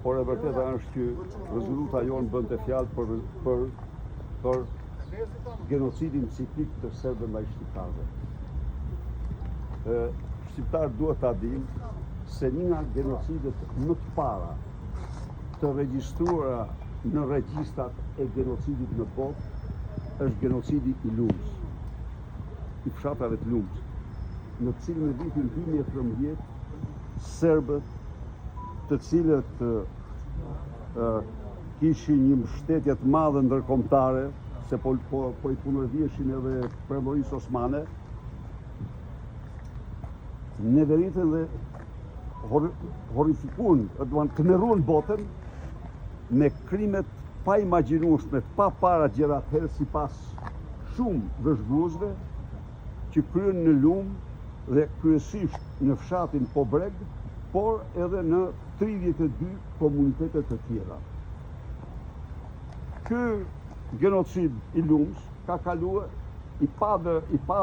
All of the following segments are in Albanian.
Por e vërteta është që rezoluta jonë bënte fjalë për për për genocidin ciklik të serbëve ndaj shqiptarëve. Ë shqiptarët duhet ta dinë se një nga genocidet më të para të regjistruara në regjistrat e genocidit në botë është genocidi i Lumës, i fshatrave të Lumës, në të cilin në vitin 2013 serbët të cilët kishin një mbështetje të madhe ndërkombëtare, se po, po, po i kundërviheshin edhe perandorisë osmane, neveritën dhe horrifikuan, domethënë tmerruan botën me krime të paimagjinueshme, të papara gjer atëherë sipas shumë vëzhguesve që kryen në Lumë dhe kryesisht në fshatin Pobreg, por edhe në 32 komunitete të tjera. Ky genocid i Lumës ka kaluar i pa i pa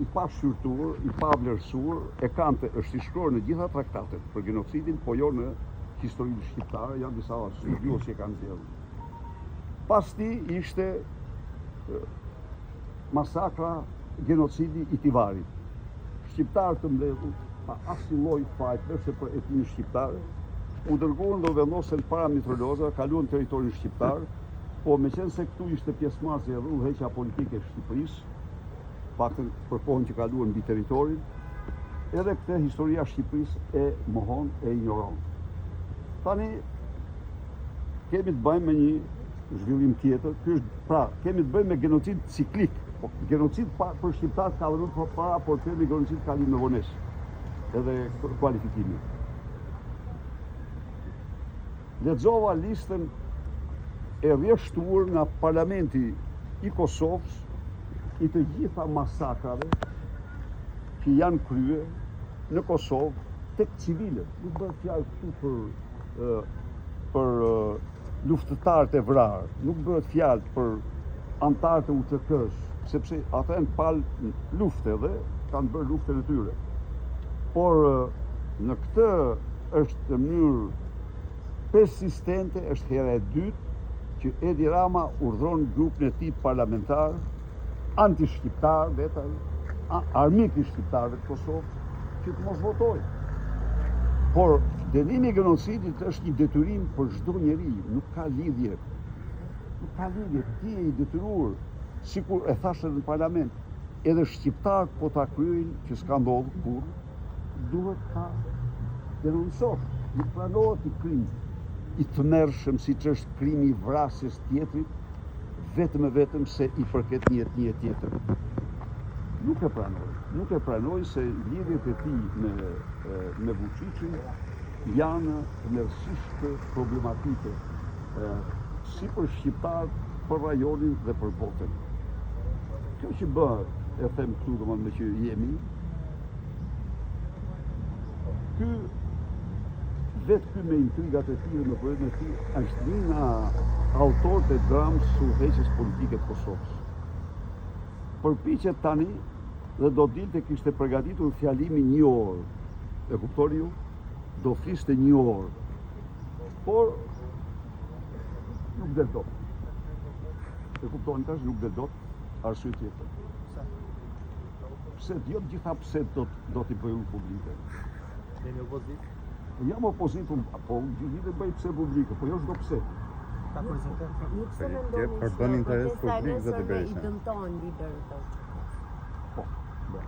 i pa shqyrtuar, i pa vlerësuar, e kanë të është i shkruar në gjitha traktatet për genocidin, po jo në historinë shqiptare, janë disa studiues që e kanë zgjedhur. Pas tij ishte masakra genocidi i Tivarit. Shqiptarë të mbledhur pa asnjë lloj faj, veçse për etninë shqiptare, u dërguan dhe u vendosën para mitralozave, kaluan territorin shqiptar, po meqenëse këtu ishte pjesëmarrëse edhe udhëheqja politike e Shqipërisë, paktën për kohën që kaluan mbi territorin, edhe këtë historia e Shqipërisë e mohon e injoron. Tani kemi të bëjmë me një zhvillim tjetër, ky është pra kemi të bëjmë me genocid ciklik, po genocid pa, për shqiptarët ka dhe më para, por termi genocid ka lindur me vonesë, edhe kualifikimi. Lexova listën e rreshtuar nga Parlamenti i Kosovës i të gjitha masakrave që janë krye në Kosovë tek civilët. Nuk bëhet fjalë këtu për për luftëtarët e vrarë, nuk bëhet fjalë për anëtarët e UÇK-së, sepse ata janë palë lufte dhe kanë bërë luftën e tyre. Por në këtë është në mënyrë persistente, është hera e dytë që Edi Rama urdhëron grupin e tij parlamentar anti-shqiptar vetë ai, armik i shqiptarëve të Kosovës, që të mos votojë. Por dënimi i genocidit është një detyrim për çdo njeri, nuk ka lidhje. Nuk ka lidhje, ti je i detyruar, sikur e thashë në parlament, edhe shqiptarët po ta kryejnë, që s'ka ndodhur kurrë, duhet ta denoncosh. Nuk pranohet një krim i tmerrshëm siç është krimi i vrasjes tjetrit, vetëm e vetëm se i përket një etnie tjetër. Nuk e pranoj. Nuk e pranoj se lidhjet e tij me me Vuçiçin janë tmerrësisht problematike si për shqiptarët, për rajonin dhe për botën. Kjo që bëhet, e them këtu domethënë me që jemi, ky vetë ky me intrigat e tij dhe me problemet e tij është një nga autorët e dramës së udhëheqjes politike të Kosovës. Përpiqet tani dhe do dilte kishte përgatitur fjalimin një orë. E kuptoni ju? Do fliste një orë. Por nuk del dot. E kuptoni tash nuk del dot arsye tjetër. Pse jo të gjitha pse do do t'i bëj unë publike. Jeni opozitë? Jam opozitë, unë, po unë gjithë ditën bëj pse publike, po jo çdo pse. Ka kuriozitet. Ju pse mendoni Që përbën që interes protesta e publik, zoti nesërme i Berisha. dëmton liderët e UÇK-së? Po, bra.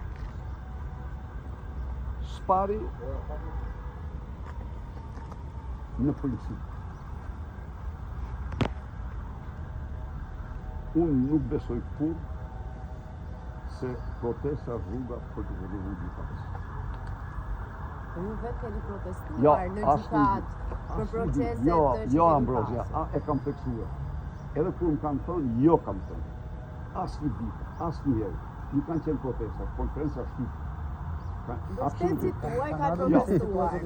S'pari në princip. Unë nuk besoj kurrë se protesta është rruga për të kundërvënë gjykatës. Po ju vetë keni protestuar Jo, në asnjë gjykatë për Asnjë ditë. proceset Jo, që jo keni Ambrozia, pasur. a, e kam theksuar. Edhe kur më kanë thënë, jo kam thënë. Asnjë ditë, asnjëherë. Nuk kanë qenë protesta, konferenca shtypi. Ka, Mbështetësit tuaj kanë Jo. protestuar.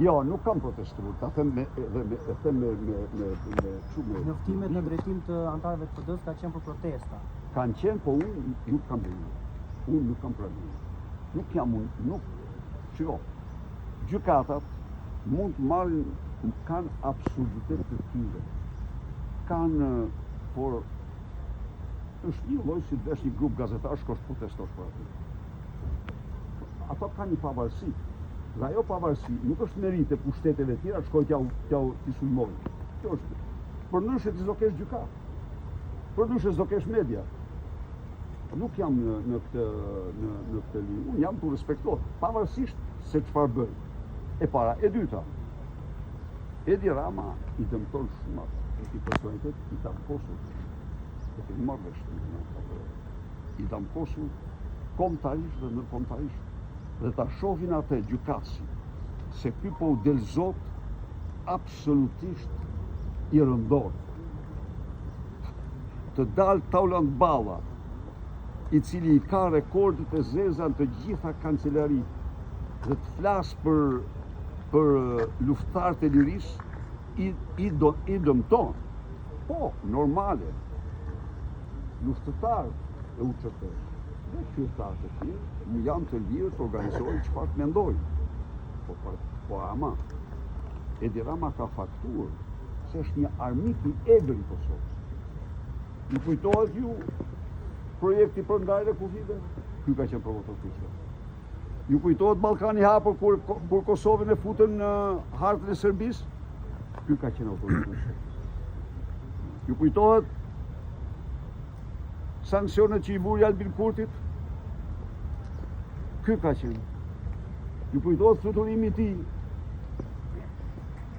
Jo, nuk kam protestuar, ta them me edhe me e them me me me me kështu me Njoftimet në drejtim të anëtarëve të PD-s ka qenë për protesta. Kanë qenë, po unë nuk kam lejuar. Unë nuk kam pranuar. Nuk jam unë, nuk shiko. Gjykatat mund të marrin Kanë absurditet të tyre. Kanë, por është një lloj si të vesh një grup gazetarësh shkosh protestosh për aty. Ato kanë një pavarësi. Dhe ajo pavarësi nuk është meritë e pushteteve tjera të shkojë t'ja t'ja t'i sulmojë. Kjo është. Përndryshe ti s'do kesh gjykatë. Përndryshe s'do kesh media. Nuk jam në në këtë në në këtë linjë. Unë jam të respektohet, pavarësisht se çfarë bëj. E para, e dyta. Edi Rama i dëmton shumë atë. Është një personalitet i damkosur. E kemi marrë vesh të i damkosur kombëtarisht dhe ndërkombëtarisht. Dhe ta shohin atë gjykatësi se ky po u del zot absolutisht i rëndor. Të dalë Taulant Balla, i cili i ka rekordet e zeza në të gjitha kancelaritë dhe të flasë për për luftëtarët e lirisë i i do i dëmton. Po, normale. Luftëtarët e UÇK-së dhe qytetarët e tjerë janë të lirë të organizojnë çfarë të mendojnë. Po, po, po ama Edi Rama ka fakturë se është një armik i egër i Kosovës. Ju kujtohet ju projekti për ndarjen e kufijve? Ky ka qenë promotor kryesor. Ju kujtohet Ballkani i hapur kur kur Kosovën e futën në hartën e Serbisë? Ky ka qenë autori kryesor. Ju kujtohet sanksionet që i vuri Albin Kurtit? Ky ka qenë. Ju kujtohet fluturimi i tij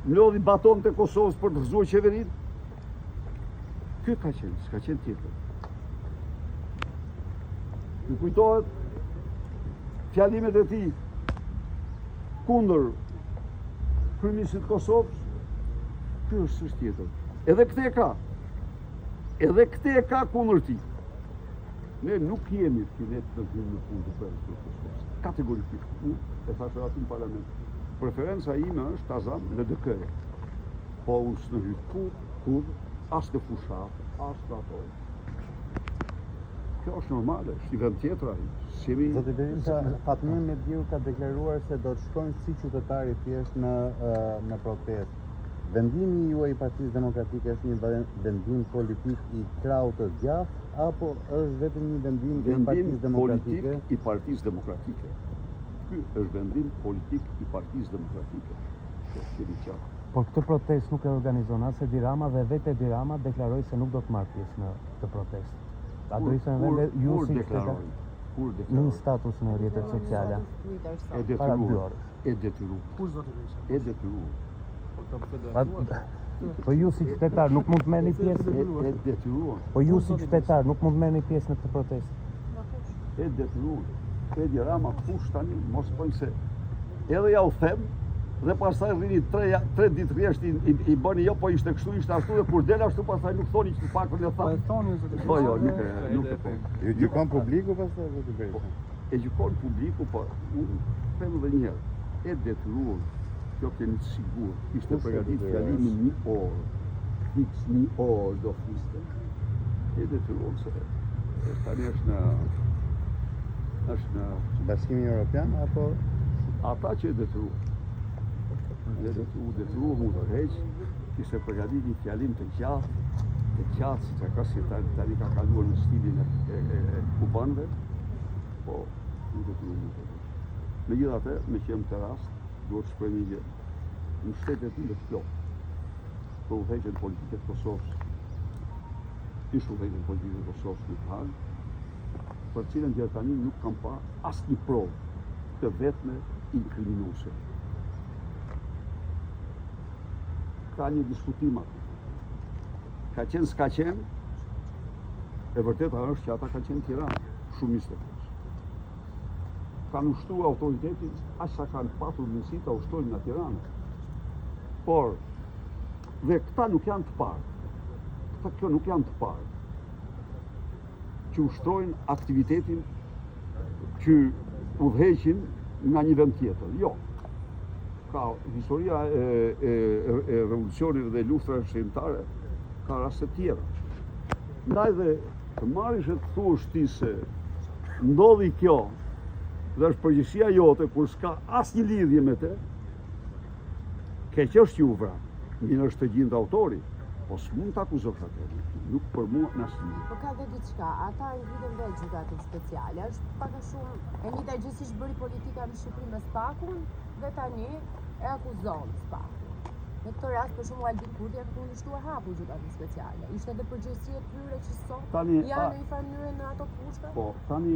mblodhi batonët e Kosovës për të rrëzuar qeverinë? Ky ka qenë, s'ka qenë tjetër. Ju kujtohet fjalimet e tij kundër kryeministrit të Kosovës? Ky është s'është tjetër. Edhe këtë e ka. Edhe këtë e ka kundër tij. Ne nuk jemi që ne të hyjmë në punë të brendshme të Kosovës. Kategorikisht, unë e thashë aty në parlament. Preferenca ime është ta zamë LDK-ja. Po unë s'ndërhyj kurrë, kurrë, as në fushatë, as në ato. Kjo është normale, është një vend tjetër ai. S'jemi Zoti Berisha, Fatmir Mediu ka deklaruar se do të shkojnë si qytetar i thjeshtë në në protestë. Vendimi juaj i Partisë Demokratike është një vendim politik i krahut të djathtë apo është vetëm një vendim i Partisë Demokratike? Vendim politik i Partisë Demokratike. Ky është vendim politik i Partisë Demokratike. Kjo kemi qartë. Por këtë protestë nuk e organizon as Edi Rama dhe vetë Edi Rama deklaroi se nuk do të marrë pjesë në këtë protestë. A do ishte në vend ju Kur si qytetar deklaroi? Kur në një deklaroi? status në rrjetet sociale? Twitter E sot. Para dy detyruar. orësh. E detyruar. Kush zoti Berisha? E detyruar. Pa, po ju si qytetar nuk mund të merrni pjesë. E, e detyruar. Po ju si qytetar nuk mund të merrni pjesë në këtë protestë. Nga kush? E detyruar. Edi Rama kush tani mos bëjnë se edhe ja u them dhe pastaj rrini tre, ja- tre ditë rresht i, i, i bëni jo po ishte kështu ishte ashtu dhe kur del ashtu pastaj nuk thoni që të paktën e Po tha. e thoni ju zoti Berisha. Po jo, nuk e nuk e po. Ju gjykon publiku pastaj zoti Berisha. E gjykon publiku, po unë them edhe një herë, e detyruar, kjo keni të sigurt, kishte Kush e përgatitur detyroi? fjalimin një orë, fiks një orë do fliste. E detyruar se e, tani është në është në Bashkimi Evropian apo ata që e detyruar. E detyruar, detyruar mu tërheq, kishte përgatitur një fjalim të gjatë, të gjatë si që ka si tani, tani ka kaluar në stilin e, e, e, e kubanëve, po u detyruar mu tërheq. Megjithatë, me që jam të rast, duhet të shpreh një gjë. Në shtetet time të plotë për udhëheqjen politike të Kosovës, ish udhëheqjen politike të Kosovës në Hagë, për cilën deri tani nuk kam pa asnjë provë të vetme inkriminuese. Ka një diskutim aty. Ka qenë, s'ka qenë, e vërteta është që ata kanë qenë në Tiranë, shumicë të kohës. Kanë ushtruar autoritetin aq sa kanë patur mundësi ta ushtrojnë nga Tirana. Por dhe këta nuk janë të parë. Këta kjo nuk janë të parë që ushtrojnë aktivitetin që udhëheqin nga një vend tjetër. Jo. Ka historia e, e, e revolucioneve dhe luftërave shqiptare ka raste të tjera. Ndaj dhe të marrish e të thuash ti se ndodhi kjo dhe është përgjegjësia jote kur s'ka asnjë lidhje me të. Keq është që u vra, mirë është të gjindet autori, po s'mund të akuzosh atë, nuk për mua në asnjë. Po ka dhe diçka, ata e ngritën vetë gjykatën speciale, është pak a shumë e njëjta gjë siç bëri politika në Shqipëri me SPAK-un dhe tani e akuzon SPAK-un. Në këtë rast për shembull Albin Kurti e ka kundërshtuar hapur gjykatën speciale. Ishte edhe përgjegjësi e tyre që sot tani, janë në një farë mënyre në ato kushte. Po, tani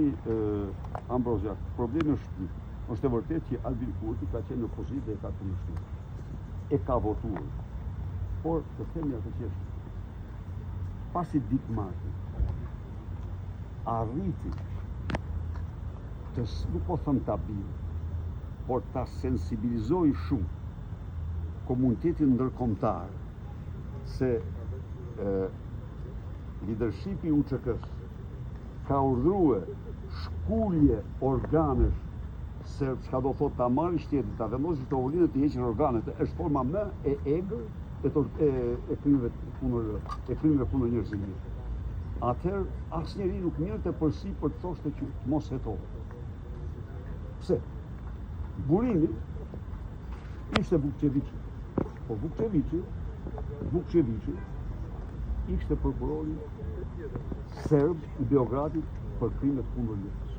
Ambrozia, problemi është ky. Është e vërtetë që Albin Kurti ka qenë në opozitë dhe e ka kundërshtuar. E ka votuar. Por të themi atë që është. Pasi Dick Marty arriti të nuk po them ta bindë, por ta sensibilizojë shumë komunitetin ndërkombëtar se e, leadershipi i UÇK-së ka urdhërue shkulje organesh se çka do thotë ta marrë shtetin, ta vendosë në tavolinë dhe të heqin organet, është forma më e egër e, e, e krimeve kundër e krimeve kundër njerëzimit. Atëherë asnjeri nuk merrte përsipër të thoshte që të mos hetohet. Pse? Burimi ishte Vukçeviçi. Po Vukçeviçi, Vukçeviçi ishte prokurori serb i Beogradit për krimet kundër luftës.